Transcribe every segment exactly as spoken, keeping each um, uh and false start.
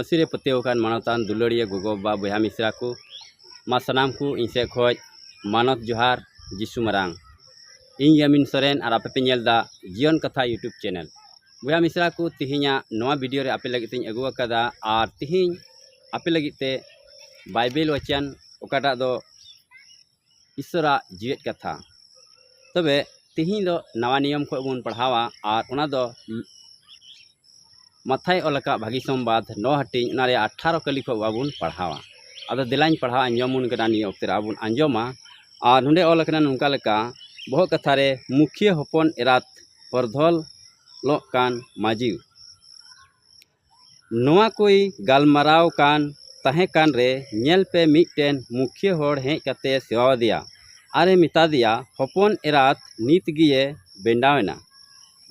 ᱢᱟᱹᱥᱤ ᱨᱮ ᱯᱟᱹᱛᱭᱟᱹᱣ ᱟᱠᱟᱱ ᱢᱟᱱᱚᱛᱟᱱ ᱫᱩᱞᱟᱹᱲᱤᱭᱟᱹ ᱜᱚᱜᱚ ᱵᱟᱵᱟ ᱵᱚᱭᱦᱟ ᱢᱤᱥᱨᱟ ᱠᱚ, ᱢᱟ ᱥᱟᱱᱟᱢ ᱠᱚ ᱤᱧ ᱥᱮᱫ ᱠᱷᱚᱱ ᱢᱟᱱᱚᱛ ᱡᱚᱦᱟᱨ ᱡᱤᱥᱩ ᱢᱟᱨᱟᱝ᱾ ᱤᱧ ᱭᱟᱢᱤᱱ ᱥᱚᱨᱮᱱ ᱟᱨ ᱟᱯᱮ ᱯᱮ ᱧᱮᱞ ᱮᱫᱟ ᱡᱤᱭᱚᱱ ᱠᱟᱛᱷᱟ YouTube channel᱾ ᱵᱚᱭᱦᱟ ᱢᱤᱥᱨᱟ ᱠᱚ, ᱛᱮᱦᱮᱧᱟᱜ ᱱᱚᱣᱟ video ᱨᱮ ᱟᱯᱮ ᱞᱟᱹᱜᱤᱫ ᱛᱮᱧ ᱟᱹᱜᱩ ᱟᱠᱟᱫᱟ ᱟᱨ ᱛᱮᱦᱮᱧ ᱟᱯᱮ ᱞᱟᱹᱜᱤᱫ ᱛᱮ ᱵᱟᱭᱵᱮᱞ ᱣᱟᱪᱚᱱ, ᱚᱠᱟᱴᱟᱜ ᱫᱚ ᱤᱥᱚᱨᱟᱜ ᱡᱤᱣᱮᱫ ᱠᱟᱛᱷᱟ᱾ ᱛᱚᱵᱮ ᱛᱮᱦᱮᱧ ᱫᱚ ᱱᱟᱣᱟ ᱱᱤᱭᱚᱢ ᱠᱷᱚᱱ ᱵᱚᱱ ᱯᱟᱲᱦᱟᱣᱟ ᱟᱨ ᱚᱱᱟ ᱫᱚ ᱢᱟᱛᱷᱟᱭ ᱚᱞ ᱟᱠᱟᱫ ᱵᱷᱟᱹᱜᱤ ᱥᱚᱢᱵᱟᱫ ᱱᱚ ᱦᱟᱹᱴᱤᱧ, ᱚᱱᱟ ᱨᱮᱭᱟᱜ ᱟᱴᱷᱟᱨᱚ ᱠᱟᱹᱞᱤ ᱠᱷᱚᱱ ᱟᱵᱚᱱ ᱯᱟᱲᱦᱟᱣᱟ᱾ ᱟᱫᱚ ᱫᱮᱞᱟᱧ ᱯᱟᱲᱦᱟᱣ ᱟᱸᱡᱚᱢ ᱵᱚᱱ ᱠᱟᱱᱟ, ᱱᱤᱭᱟᱹ ᱚᱠᱛᱮ ᱨᱮ ᱟᱵᱚᱱ ᱟᱸᱡᱚᱢᱟ᱾ ᱟᱨ ᱱᱚᱰᱮ ᱚᱞ ᱟᱠᱟᱱᱟ ᱱᱚᱝᱠᱟ ᱞᱮᱠᱟ, ᱵᱚᱦᱚᱜ ᱠᱟᱛᱷᱟ ᱨᱮ ᱢᱩᱠᱷᱤᱭᱟᱹ ᱦᱚᱯᱚᱱ ᱮᱨᱟᱛ ᱯᱚᱨᱫᱷᱚᱞᱚᱜ ᱠᱟᱱ ᱢᱟᱹᱡᱷᱤ᱾ ᱱᱚᱣᱟ ᱠᱚᱭ ᱜᱟᱞᱢᱟᱨᱟᱣ ᱠᱟᱱ ᱛᱟᱦᱮᱸ ᱠᱟᱱ ᱨᱮ, ᱧᱮᱞ ᱯᱮ, ᱢᱤᱫᱴᱮᱱ ᱢᱩᱠᱷᱤᱭᱟᱹ ᱦᱚᱲ ᱦᱮᱡ ᱠᱟᱛᱮ ᱥᱮᱣᱟᱣᱟᱫᱮᱭᱟ ᱟᱨᱮ ᱢᱮᱛᱟᱫᱮᱭᱟ, "ᱦᱚᱯᱚᱱ ᱮᱨᱟᱛ ᱱᱤᱛ ᱜᱮᱭᱮ ᱵᱮᱸᱰᱟᱣᱮᱱᱟ,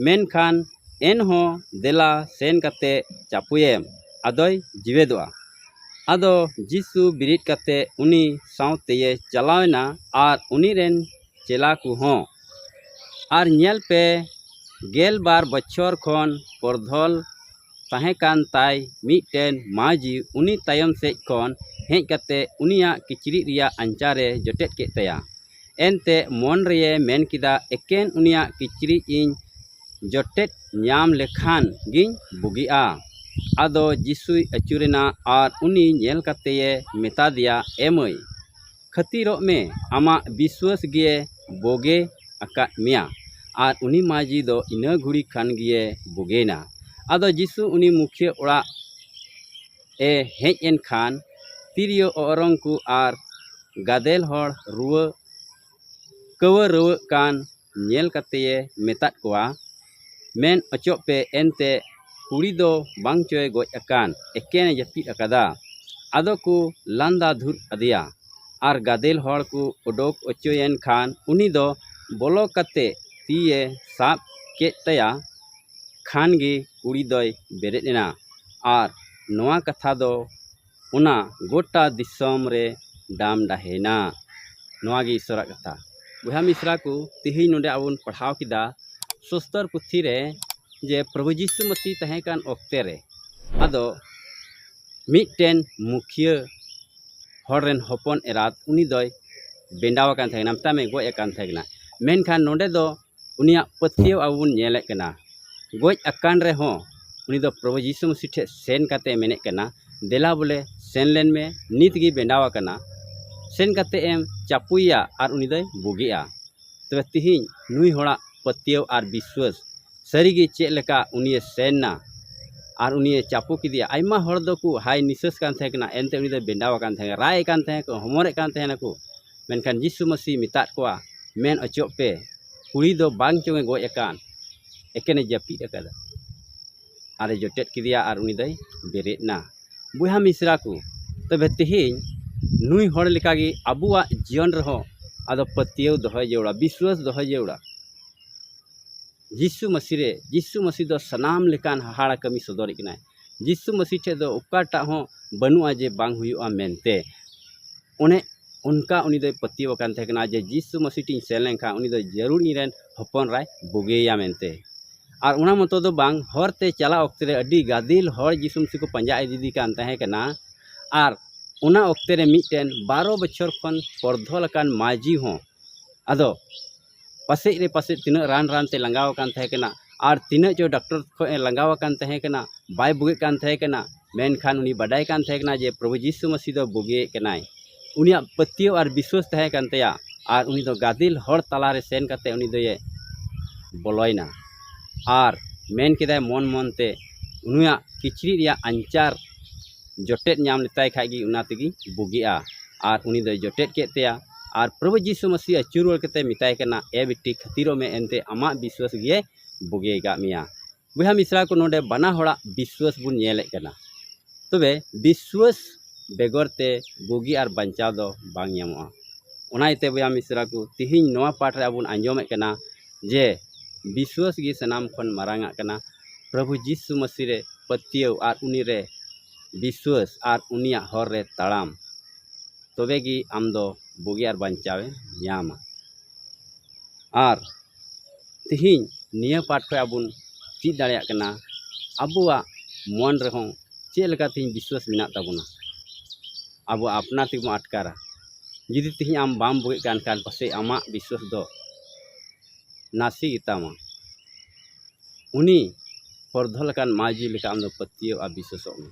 ᱢᱮᱱᱠᱷᱟᱱ ᱮᱱᱦᱚᱸ ᱫᱮᱞᱟ ᱥᱮᱱ ᱠᱟᱛᱮ ᱪᱟᱯᱚᱭᱮᱢ, ᱟᱫᱚᱭ ᱡᱤᱣᱮᱫᱚᱜᱼᱟ᱾" ᱟᱫᱚ ᱡᱤᱥᱩ ᱵᱮᱨᱮᱫ ᱠᱟᱛᱮ ᱩᱱᱤ ᱥᱟᱶᱛᱮᱭᱮ ᱪᱟᱞᱟᱣᱮᱱᱟ ᱟᱨ ᱩᱱᱤ ᱨᱮᱱ ᱪᱮᱞᱟ ᱠᱚᱦᱚᱸ᱾ ᱟᱨ ᱧᱮᱞ ᱯᱮ, ᱜᱮᱞ ᱵᱟᱨ ᱵᱚᱪᱷᱚᱨ ᱠᱷᱚᱱ ᱯᱚᱨᱫᱷᱚᱞ ᱛᱟᱦᱮᱸ ᱠᱟᱱ ᱛᱟᱭ ᱢᱤᱫᱴᱮᱱ ᱢᱟᱹᱡᱷᱤ ᱩᱱᱤ ᱛᱟᱭᱚᱢ ᱥᱮᱫ ᱠᱷᱚᱱ ᱦᱮᱡ ᱠᱟᱛᱮ ᱩᱱᱤᱭᱟᱜ ᱠᱤᱪᱨᱤᱡ ᱨᱮᱭᱟᱜ ᱟᱧᱪᱟᱨ ᱮ ᱡᱚᱴᱮᱫ ᱠᱮᱫ ᱛᱟᱭᱟ᱾ ᱮᱱᱛᱮ ᱢᱚᱱ ᱨᱮᱭᱮ ᱢᱮᱱ ᱠᱮᱫᱟ, "ᱮᱠᱮᱱ ᱩᱱᱤᱭᱟᱜ ᱠᱤᱪᱨᱤᱡ ᱤᱧ ᱡᱚᱴᱮᱫ ᱧᱟᱢ ᱞᱮᱠᱷᱟᱱ ᱜᱤᱧ ᱵᱩᱜᱤᱜᱼᱟ᱾" ᱟᱫᱚ ᱡᱤᱥᱩᱭ ᱟᱹᱪᱩᱨᱮᱱᱟ ᱟᱨ ᱩᱱᱤ ᱧᱮᱞ ᱠᱟᱛᱮᱭᱮ ᱢᱮᱛᱟ ᱫᱮᱭᱟ, "ᱮ ᱢᱟᱹᱭ, ᱠᱷᱟᱹᱛᱤᱨᱚᱜ ᱢᱮ, ᱟᱢᱟᱜ ᱵᱤᱥᱣᱟᱹᱥ ᱜᱮ ᱵᱳᱜᱮ ᱟᱠᱟᱫ ᱢᱮᱭᱟ᱾" ᱟᱨ ᱩᱱᱤ ᱢᱟᱹᱡᱷᱤ ᱫᱚ ᱤᱱᱟᱹ ᱜᱷᱩᱲᱤ ᱠᱷᱟᱱ ᱜᱮᱭᱮ ᱵᱳᱜᱮᱭᱮᱱᱟ᱾ ᱟᱫᱚ ᱡᱤᱥᱩ ᱩᱱᱤ ᱢᱩᱠᱷᱤᱭᱟᱹ ᱚᱲᱟᱜ ᱮ ᱦᱮᱡ ᱮᱱ ᱠᱷᱟᱱ, ᱛᱤᱨᱭᱳ ᱚᱨᱚᱝ ᱠᱚ ᱟᱨ ᱜᱟᱫᱮᱞ ᱦᱚᱲ ᱨᱩᱣᱟᱹ ᱠᱟᱹᱣᱟᱹ ᱨᱟᱹᱣᱟᱹᱜ ᱠᱟᱱ ᱧᱮᱞ ᱠᱟᱛᱮᱭᱮ ᱢᱮᱛᱟᱫ ᱠᱚᱣᱟ, "ᱢᱮᱱ ᱚᱪᱚᱜ ᱯᱮ, ᱮᱱᱛᱮ ᱠᱩᱲᱤ ᱫᱚ ᱵᱟᱝ ᱪᱚᱭ ᱜᱚᱡ ᱟᱠᱟᱱ, ᱮᱠᱮᱱᱮ ᱡᱟᱹᱯᱤᱫ ᱟᱠᱟᱫᱟ᱾" ᱟᱫᱚ ᱠᱚ ᱞᱟᱸᱫᱟ ᱫᱷᱩᱨ ᱟᱫᱮᱭᱟ᱾ ᱟᱨ ᱜᱟᱫᱮᱞ ᱦᱚᱲ ᱠᱚ ᱚᱰᱚᱠ ᱚᱪᱚᱭᱮᱱ ᱠᱷᱟᱱ, ᱩᱱᱤ ᱫᱚ ᱵᱚᱞᱚ ᱠᱟᱛᱮ ᱛᱤᱭᱮ ᱥᱟᱵ ᱠᱮᱫ ᱛᱟᱭᱟ᱾ ᱠᱷᱟᱱ ᱜᱮ ᱠᱩᱲᱤ ᱫᱚᱭ ᱵᱮᱨᱮᱫ ᱮᱱᱟ᱾ ᱟᱨ ᱱᱚᱣᱟ ᱠᱟᱛᱷᱟ ᱫᱚ ᱚᱱᱟ ᱜᱚᱴᱟ ᱫᱤᱥᱚᱢ ᱨᱮ ᱰᱟᱢ ᱰᱟᱦᱮᱭᱮᱱᱟ᱾ ᱱᱚᱣᱟ ᱜᱮ ᱤᱥᱚᱨᱟᱜ ᱠᱟᱛᱷᱟ᱾ ᱵᱚᱭᱦᱟ ᱢᱤᱥᱨᱟ ᱠᱚ, ᱛᱮᱦᱮᱧ ᱱᱚᱰᱮ ᱟᱵᱚ ᱵᱚᱱ ᱯᱟᱲᱦᱟᱣ ᱠᱮᱫᱟ ᱥᱚᱥᱛᱚᱨ ᱯᱩᱛᱷᱤ ᱨᱮ, ᱡᱮ ᱯᱨᱚᱵᱷᱩ ᱡᱤᱥᱩ ᱢᱟᱹᱥᱤ ᱛᱟᱦᱮᱸ ᱠᱟᱱ ᱚᱠᱛᱮ ᱨᱮ, ᱟᱫᱚ ᱢᱤᱫᱴᱮᱱ ᱢᱩᱠᱷᱤᱭᱟᱹ ᱦᱚᱲ ᱨᱮᱱ ᱦᱚᱯᱚᱱ ᱮᱨᱟᱛ ᱩᱱᱤ ᱫᱚᱭ ᱵᱮᱸᱰᱟᱣ ᱟᱠᱟᱱ ᱛᱟᱦᱮᱸ ᱠᱟᱱᱟ, ᱢᱮᱛᱟᱭ ᱢᱮ ᱜᱚᱡ ᱟᱠᱟᱱ ᱛᱟᱦᱮᱸ ᱠᱟᱱᱟ᱾ ᱢᱮᱱᱠᱷᱟᱱ ᱱᱚᱰᱮ ᱫᱚ ᱩᱱᱤᱭᱟᱜ ᱯᱟᱹᱛᱭᱟᱹᱣ ᱟᱵᱚ ᱵᱚᱱ ᱧᱮᱞᱮᱫ ᱠᱟᱱᱟ᱾ ᱜᱚᱡ ᱟᱠᱟᱱ ᱨᱮᱦᱚᱸ ᱩᱱᱤ ᱫᱚ ᱯᱨᱚᱵᱷᱩ ᱡᱤᱥᱩ ᱢᱟᱹᱥᱤ ᱴᱷᱮᱱ ᱥᱮᱱ ᱠᱟᱛᱮ ᱢᱮᱱᱮᱫ ᱠᱟᱱᱟ, "ᱫᱮᱞᱟ ᱵᱚᱞᱮ ᱥᱮᱱ ᱞᱮᱱ ᱢᱮ, ᱱᱤᱛ ᱜᱮ ᱵᱮᱸᱰᱟᱣ ᱟᱠᱟᱱᱟ, ᱥᱮᱱ ᱠᱟᱛᱮ ᱮᱢ ᱪᱟᱯᱚᱭᱮᱭᱟ ᱟᱨ ᱩᱱᱤ ᱫᱚᱭ ᱵᱩᱜᱤᱜᱼᱟ᱾" ᱛᱚᱵᱮ ᱛᱤᱦᱤᱧ ᱱᱩᱭ ᱦᱚᱲᱟᱜ ᱯᱟᱹᱛᱭᱟᱹᱣ ᱟᱨ ᱵᱤᱥᱣᱟᱹᱥ ᱥᱟᱹᱨᱤᱜᱮ ᱪᱮᱫ ᱞᱮᱠᱟ ᱩᱱᱤᱭᱮ ᱥᱮᱱ ᱱᱟ ᱟᱨ ᱩᱱᱤᱭᱮ ᱪᱟᱯᱚ ᱠᱮᱫᱮᱭᱟ᱾ ᱟᱭᱢᱟ ᱦᱚᱲ ᱫᱚᱠᱚ ᱦᱟᱭ ᱱᱤᱥᱟᱹᱥ ᱠᱟᱱ ᱛᱟᱦᱮᱸ ᱠᱟᱱᱟ, ᱮᱱᱛᱮ ᱩᱱᱤ ᱫᱚᱭ ᱵᱮᱸᱰᱟᱣ ᱟᱠᱟᱱ ᱛᱟᱦᱮᱸ ᱠᱟᱱᱟ, ᱨᱟᱜ ᱮᱫ ᱠᱟᱱ ᱛᱟᱦᱮᱸ ᱠᱟᱱᱟ ᱠᱚ, ᱦᱚᱢᱚᱨᱮᱫ ᱠᱟᱱ ᱛᱟᱦᱮᱸ ᱠᱟᱱᱟ ᱠᱚ᱾ ᱢᱮᱱᱠᱷᱟᱱ ᱡᱤᱥᱩ ᱢᱟᱹᱥᱤ ᱢᱮᱛᱟᱫ ᱠᱚᱣᱟ, "ᱢᱮᱱ ᱚᱪᱚᱜ ᱯᱮ, ᱠᱩᱲᱤ ᱫᱚ ᱵᱟᱝ ᱪᱚᱝ ᱮ ᱜᱚᱡ ᱟᱠᱟᱱ, ᱮᱠᱮᱱᱮ ᱡᱟᱹᱯᱤᱫ ᱟᱠᱟᱫᱟ᱾" ᱟᱨᱮ ᱡᱚᱴᱮᱫ ᱠᱮᱫᱮᱭᱟ ᱟᱨ ᱩᱱᱤ ᱫᱚᱭ ᱵᱮᱨᱮᱫ ᱮᱱᱟ᱾ ᱵᱚᱭᱦᱟ ᱢᱤᱥᱨᱟ ᱠᱚ, ᱛᱚᱵᱮ ᱛᱮᱦᱮᱧ ᱱᱩᱭ ᱦᱚᱲ ᱞᱮᱠᱟᱜᱮ ᱟᱵᱚᱣᱟᱜ ᱡᱤᱭᱚᱱ ᱨᱮᱦᱚᱸ ᱟᱫᱚ ᱯᱟᱹᱛᱭᱟᱹᱣ ᱫᱚᱦᱚᱭ ᱡᱟᱹᱨᱩᱲᱟ, ᱵᱤᱥᱣᱟᱥ ᱫᱚᱦᱚᱭ ᱡᱟᱹᱨᱩᱲᱟ᱾ ᱡᱤᱥᱩ ᱢᱟᱹᱥᱤ ᱨᱮ, ᱡᱤᱥᱩ ᱢᱟᱹᱥᱤ ᱫᱚ ᱥᱟᱱᱟᱢ ᱞᱮᱠᱟᱱ ᱦᱟᱦᱟᱲᱟ ᱠᱟᱹᱢᱤ ᱥᱚᱫᱚᱨᱮᱫ ᱠᱟᱱᱟᱭ᱾ ᱡᱤᱥᱩ ᱢᱟᱹᱥᱤ ᱴᱷᱮᱱ ᱫᱚ ᱚᱠᱟᱴᱟᱜ ᱦᱚᱸ ᱵᱟᱹᱱᱩᱜᱼᱟ ᱡᱮ ᱵᱟᱝ ᱦᱩᱭᱩᱜᱼᱟ ᱢᱮᱱᱛᱮ᱾ ᱚᱱᱮ ᱚᱱᱠᱟ ᱩᱱᱤ ᱫᱚᱭ ᱯᱟᱹᱛᱭᱟᱹᱣ ᱟᱠᱟᱱ ᱛᱟᱦᱮᱸ ᱠᱟᱱᱟ ᱡᱮ ᱡᱤᱥᱩ ᱢᱟᱹᱥᱤ ᱴᱷᱮᱱ ᱤᱧ ᱥᱮᱱ ᱞᱮᱱᱠᱷᱟᱱ ᱩᱱᱤ ᱫᱚ ᱡᱟᱹᱨᱩᱲ ᱤᱧ ᱨᱮᱱ ᱦᱚᱯᱚᱱ ᱨᱟᱭ ᱵᱩᱜᱤᱭᱮᱭᱟ ᱢᱮᱱᱛᱮ᱾ ᱟᱨ ᱚᱱᱟ ᱢᱚᱛᱚ ᱫᱚ ᱵᱟᱝ, ᱦᱚᱨ ᱛᱮ ᱪᱟᱞᱟᱜ ᱚᱠᱛᱮ ᱨᱮ ᱟᱹᱰᱤ ᱜᱟᱫᱮᱞ ᱦᱚᱲ ᱡᱤᱥᱩ ᱢᱟᱹᱥᱤ ᱠᱚ ᱯᱟᱸᱡᱟ ᱤᱫᱤᱭᱮ ᱠᱟᱱ ᱛᱟᱦᱮᱸ ᱠᱟᱱᱟ᱾ ᱟᱨ ᱚᱱᱟ ᱚᱠᱛᱮ ᱨᱮ ᱢᱤᱫᱴᱮᱱ ᱵᱟᱨᱚ ᱵᱚᱪᱷᱚᱨ ᱠᱷᱚᱱ ᱯᱚᱨᱫᱷᱚᱞ ᱟᱠᱟᱱ ᱢᱟᱹᱡᱷᱤ ᱦᱚᱸ, ᱟᱫᱚ ᱯᱟᱥᱮᱡ ᱨᱮ ᱯᱟᱥᱮᱡ ᱛᱤᱱᱟᱹᱜ ᱨᱟᱱ ᱨᱟᱱ ᱛᱮ ᱞᱟᱸᱜᱟᱣ ᱟᱠᱟᱱ ᱛᱟᱦᱮᱸ ᱠᱟᱱᱟ, ᱟᱨ ᱛᱤᱱᱟᱹᱜ ᱪᱚ ᱰᱟᱠᱛᱚᱨ ᱠᱷᱚᱱ ᱮ ᱞᱟᱸᱜᱟᱣ ᱟᱠᱟᱱ ᱛᱟᱦᱮᱸ ᱠᱟᱱᱟ, ᱵᱟᱭ ᱵᱩᱜᱤᱜ ᱠᱟᱱ ᱛᱟᱦᱮᱸ ᱠᱟᱱᱟ, ᱢᱮᱱᱠᱷᱟᱱ ᱩᱱᱤ ᱵᱟᱰᱟᱭ ᱠᱟᱱ ᱛᱟᱦᱮᱸ ᱠᱟᱱᱟ ᱡᱮ ᱯᱨᱚᱵᱷᱩ ᱡᱤᱥᱩ ᱢᱟᱹᱥᱤ ᱫᱚ ᱵᱩᱜᱤᱭᱮᱫ ᱠᱟᱱᱟᱭ᱾ ᱩᱱᱤᱭᱟᱜ ᱯᱟᱹᱛᱭᱟᱹᱣ ᱟᱨ ᱵᱤᱥᱣᱟᱥ ᱛᱟᱦᱮᱸ ᱠᱟᱱ ᱛᱟᱭᱟ, ᱟᱨ ᱩᱱᱤ ᱫᱚ ᱜᱟᱫᱮᱞ ᱦᱚᱲ ᱛᱟᱞᱟᱨᱮ ᱥᱮᱱ ᱠᱟᱛᱮ ᱩᱱᱤ ᱫᱚᱭᱮ ᱵᱚᱞᱚᱭᱮᱱᱟ᱾ ᱟᱨ ᱢᱮᱱ ᱠᱮᱫᱟᱭ ᱢᱚᱱ ᱢᱚᱱ ᱛᱮ, ᱩᱱᱤᱭᱟᱜ ᱠᱤᱪᱨᱤᱡ ᱨᱮᱭᱟᱜ ᱟᱧᱪᱟᱨ ᱡᱚᱴᱮᱫ ᱧᱟᱢ ᱞᱮᱛᱟᱭ ᱠᱷᱟᱡ ᱜᱮ ᱚᱱᱟ ᱛᱮᱜᱮ ᱵᱩᱜᱤᱜᱼᱟ᱾ ᱟᱨ ᱩᱱᱤ ᱫᱚᱭ ᱡᱚᱴᱮᱫ ᱠᱮᱫ ᱛᱟᱭᱟ᱾ ᱟᱨ ᱯᱨᱚᱵᱷᱩ ᱡᱤᱥᱩ ᱢᱟᱹᱥᱤ ᱟᱹᱪᱩᱨ ᱨᱩᱣᱟᱹᱲ ᱠᱟᱛᱮ ᱢᱮᱛᱟᱭ ᱠᱟᱱᱟ, "ᱮ ᱵᱤᱴᱤ, ᱠᱷᱟᱹᱛᱤᱨᱚᱜ ᱢᱮ, ᱮᱱᱛᱮ ᱟᱢᱟᱜ ᱵᱤᱥᱣᱟᱥ ᱜᱮ ᱵᱩᱜᱤ ᱟᱠᱟᱫ ᱢᱮᱭᱟ᱾" ᱵᱚᱭᱦᱟ ᱢᱤᱥᱨᱟ ᱠᱚ, ᱱᱚᱰᱮ ᱵᱟᱱᱟ ᱦᱚᱲᱟᱜ ᱵᱤᱥᱣᱟᱥ ᱵᱚᱱ ᱧᱮᱞᱮᱫ ᱠᱟᱱᱟ᱾ ᱛᱚᱵᱮ ᱵᱤᱥᱣᱟᱥ ᱵᱮᱜᱚᱨ ᱛᱮ ᱵᱩᱜᱤ ᱟᱨ ᱵᱟᱧᱪᱟᱣ ᱫᱚ ᱵᱟᱝ ᱧᱟᱢᱚᱜᱼᱟ᱾ ᱚᱱᱟ ᱤᱭᱟᱹᱛᱮ ᱵᱚᱭᱦᱟ ᱢᱤᱥᱨᱟ ᱠᱚ, ᱛᱤᱦᱤᱧ ᱱᱚᱣᱟ ᱯᱟᱴ ᱨᱮ ᱟᱵᱚ ᱵᱚᱱ ᱟᱸᱡᱚᱢᱮᱫ ᱠᱟᱱᱟ ᱡᱮ ᱵᱤᱥᱣᱟᱥ ᱜᱮ ᱥᱟᱱᱟᱢ ᱠᱷᱚᱱ ᱢᱟᱨᱟᱝ ᱟᱜ ᱠᱟᱱᱟ᱾ ᱯᱨᱚᱵᱷᱩ ᱡᱤᱥᱩ ᱢᱟᱹᱥᱤ ᱨᱮ ᱯᱟᱹᱛᱭᱟᱹᱣ ᱟᱨ ᱩᱱᱤ ᱨᱮ ᱵᱤᱥᱣᱟᱥ ᱟᱨ ᱩᱱᱤᱭᱟᱜ ᱦᱚᱨ ᱨᱮ ᱛᱟᱲᱟᱢ, ᱛᱚᱵᱮ ᱜᱮ ᱟᱢ ᱫᱚ ᱵᱩᱜᱤ ᱟᱨ ᱵᱟᱧᱪᱟᱣᱮᱢ ᱧᱟᱢᱟ᱾ ᱟᱨ ᱛᱤᱦᱤᱧ ᱱᱤᱭᱟᱹ ᱯᱟᱴ ᱠᱷᱚᱱ ᱟᱵᱚ ᱵᱚᱱ ᱪᱮᱫ ᱫᱟᱲᱮᱭᱟᱜ ᱠᱟᱱᱟ, ᱟᱵᱚᱣᱟᱜ ᱢᱚᱱ ᱨᱮᱦᱚᱸ ᱪᱮᱫ ᱞᱮᱠᱟ ᱛᱮᱦᱮᱧ ᱵᱤᱥᱣᱟᱥ ᱢᱮᱱᱟᱜ ᱛᱟᱵᱚᱱᱟ? ᱟᱵᱚ ᱟᱯᱱᱟᱨ ᱛᱮᱜᱮ ᱵᱚᱱ ᱟᱴᱠᱟᱨᱟ᱾ ᱡᱩᱫᱤ ᱛᱮᱦᱮᱧ ᱟᱢ ᱵᱟᱢ ᱵᱩᱜᱤᱜ ᱠᱟᱱ ᱠᱷᱟᱱ, ᱯᱟᱥᱮᱡ ᱟᱢᱟᱜ ᱵᱤᱥᱣᱟᱥ ᱫᱚ ᱱᱟᱥᱮ ᱜᱮᱛᱟᱢᱟ᱾ ᱩᱱᱤ ᱯᱚᱨᱫᱷᱚᱞ ᱟᱠᱟᱱ ᱢᱟᱹᱭ ᱡᱤᱣᱤ ᱞᱮᱠᱟ ᱟᱢ ᱫᱚ ᱯᱟᱹᱛᱭᱟᱹᱣ ᱟᱨ ᱵᱤᱥᱣᱟᱥᱚᱜ ᱢᱮ᱾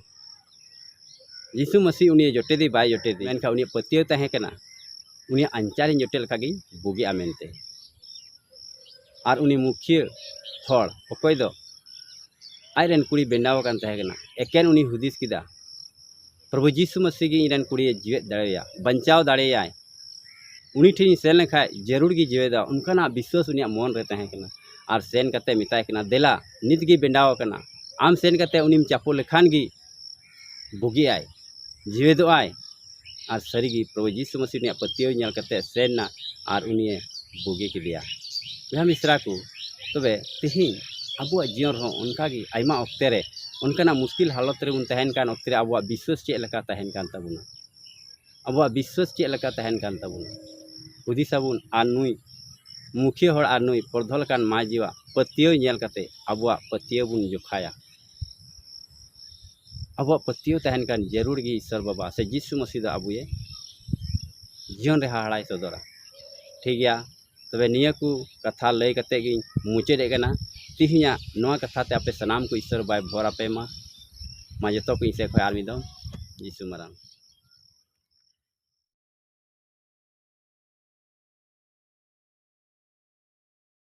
ᱡᱤᱥᱩ ᱢᱟᱹᱥᱤ ᱩᱱᱤ ᱡᱚᱴᱮᱫᱮ ᱵᱟᱭ ᱡᱚᱴᱮᱫᱮ, ᱢᱮᱱᱠᱷᱟᱱ ᱩᱱᱤᱭᱟᱜ ᱯᱟᱹᱛᱭᱟᱹᱣ ᱛᱟᱦᱮᱸ ᱠᱟᱱᱟ, ᱩᱱᱤᱭᱟᱜ ᱟᱧᱪᱟᱨᱤᱧ ᱡᱚᱴᱮᱫ ᱞᱮᱠᱷᱟᱱ ᱜᱤᱧ ᱵᱩᱜᱤᱜᱼᱟ ᱢᱮᱱᱛᱮ᱾ ᱟᱨ ᱩᱱᱤ ᱢᱩᱠᱷᱤᱭᱟᱹ ᱦᱚᱲ, ᱚᱠᱚᱭ ᱫᱚ ᱟᱡ ᱨᱮᱱ ᱠᱩᱲᱤ ᱵᱮᱱᱟᱣ ᱟᱠᱟᱱ ᱛᱟᱦᱮᱸ ᱠᱟᱱᱟ, ᱮᱠᱮᱱ ᱩᱱᱤ ᱦᱩᱫᱤᱥ ᱠᱮᱫᱟ, ᱯᱨᱚᱵᱷᱩ ᱡᱤᱥᱩ ᱢᱟᱹᱥᱤ ᱜᱮ ᱤᱧ ᱨᱮᱱ ᱠᱩᱲᱤᱭᱮ ᱡᱤᱣᱮᱫ ᱫᱟᱲᱮᱭᱟᱭᱟ, ᱵᱟᱧᱪᱟᱣ ᱫᱟᱲᱮᱭᱟᱭ, ᱩᱱᱤ ᱴᱷᱮᱱ ᱤᱧ ᱥᱮᱱ ᱞᱮᱱᱠᱷᱟᱱ ᱡᱟᱹᱨᱩᱲ ᱜᱮ ᱡᱤᱣᱮᱫᱚᱜᱼᱟ, ᱚᱱᱠᱟᱱᱟᱜ ᱵᱤᱥᱣᱟᱥ ᱩᱱᱤᱭᱟᱜ ᱢᱚᱱ ᱨᱮ ᱛᱟᱦᱮᱸ ᱠᱟᱱᱟ᱾ ᱟᱨ ᱥᱮᱱ ᱠᱟᱛᱮ ᱢᱮᱛᱟᱭ ᱠᱟᱱᱟ, ᱫᱮᱞᱟ, ᱱᱤᱛ ᱜᱮ ᱵᱮᱱᱟᱣ ᱟᱠᱟᱱᱟ, ᱟᱢ ᱥᱮᱱ ᱠᱟᱛᱮ ᱩᱱᱤᱢ ᱪᱟᱯᱚ ᱞᱮᱠᱷᱟᱱ ᱜᱮ ᱵᱩᱜᱤᱜᱼᱟᱭ, ᱡᱤᱣᱮᱫᱚᱜᱼᱟᱭ᱾ ᱟᱨ ᱥᱟᱹᱨᱤᱜᱮ ᱯᱨᱚᱵᱷᱩ ᱡᱤᱥᱩ ᱢᱟᱹᱥᱤ ᱩᱱᱤᱭᱟᱜ ᱯᱟᱹᱛᱭᱟᱹᱣ ᱧᱮᱞ ᱠᱟᱛᱮ ᱥᱮᱱ ᱮᱱᱟ ᱟᱨ ᱩᱱᱤᱭᱮ ᱵᱩᱜᱤ ᱠᱮᱫᱮᱭᱟ᱾ ᱵᱚᱭᱦᱟ ᱢᱤᱥᱨᱟ ᱠᱚ, ᱛᱚᱵᱮ ᱛᱮᱦᱮᱧ ᱟᱵᱚᱣᱟᱜ ᱡᱤᱭᱚᱱ ᱨᱮᱦᱚᱸ ᱚᱱᱠᱟᱜᱮ ᱟᱭᱢᱟ ᱚᱠᱛᱮ ᱨᱮ ᱚᱱᱠᱟᱱᱟᱜ ᱢᱩᱥᱠᱤᱞ ᱦᱟᱞᱚᱛ ᱨᱮᱵᱚᱱ ᱛᱟᱦᱮᱱ ᱠᱟᱱ ᱚᱠᱛᱮ ᱨᱮ ᱟᱵᱚᱣᱟᱜ ᱵᱤᱥᱣᱟᱥ ᱪᱮᱫ ᱞᱮᱠᱟ ᱛᱟᱦᱮᱱ ᱠᱟᱱ ᱛᱟᱵᱚᱱᱟ? ᱟᱵᱚᱣᱟᱜ ᱵᱤᱥᱣᱟᱥ ᱪᱮᱫ ᱞᱮᱠᱟ ᱛᱟᱦᱮᱱ ᱠᱟᱱ ᱛᱟᱵᱚᱱᱟ? ᱦᱩᱫᱤᱥ ᱟᱵᱚᱱ, ᱟᱨ ᱱᱩᱭ ᱢᱩᱠᱷᱤᱭᱟᱹ ᱦᱚᱲ ᱟᱨ ᱱᱩᱭ ᱯᱚᱨᱫᱷᱚᱞ ᱟᱠᱟᱱ ᱢᱟᱹᱭ ᱡᱤᱣᱤᱭᱟᱜ ᱯᱟᱹᱛᱭᱟᱹᱣ ᱧᱮᱞ ᱠᱟᱛᱮ ᱟᱵᱚᱣᱟᱜ ᱯᱟᱹᱛᱭᱟᱹᱣ ᱵᱚᱱ ᱡᱚᱠᱷᱟᱭᱟ᱾ ᱟᱵᱚᱣᱟᱜ ᱯᱟᱹᱛᱭᱟᱹᱣ ᱛᱟᱦᱮᱱ ᱠᱟᱱ ᱡᱟᱹᱨᱩᱲ ᱜᱮ ᱤᱥᱥᱚᱨ ᱵᱟᱵᱟ ᱥᱮ ᱡᱤᱥᱩ ᱢᱟᱹᱥᱤ ᱫᱚ ᱟᱵᱚᱭᱮ ᱡᱤᱭᱚᱱ ᱨᱮ ᱦᱟᱦᱟᱲᱟᱭ ᱥᱚᱫᱚᱨᱟ᱾ ᱴᱷᱤᱠ ᱜᱮᱭᱟ, ᱛᱚᱵᱮ ᱱᱤᱭᱟᱹ ᱠᱚ ᱠᱟᱛᱷᱟ ᱞᱟᱹᱭ ᱠᱟᱛᱮ ᱜᱤᱧ ᱢᱩᱪᱟᱹᱫᱮᱫ ᱠᱟᱱᱟ᱾ ᱛᱮᱦᱮᱧᱟᱜ ᱱᱚᱣᱟ ᱠᱟᱛᱷᱟ ᱛᱮ ᱟᱯᱮ ᱥᱟᱱᱟᱢ ᱠᱚ ᱤᱥᱥᱚᱨ ᱵᱟᱵᱟᱭ ᱵᱷᱚᱨ ᱟᱯᱮ ᱢᱟ᱾ ᱢᱟ ᱡᱚᱛᱚ ᱠᱚ ᱤᱧ ᱥᱮᱫ ᱠᱷᱚᱱ ᱟᱨ ᱢᱤᱫ ᱫᱚᱢ ᱡᱤᱥᱩ ᱢᱟᱨᱟᱝ᱾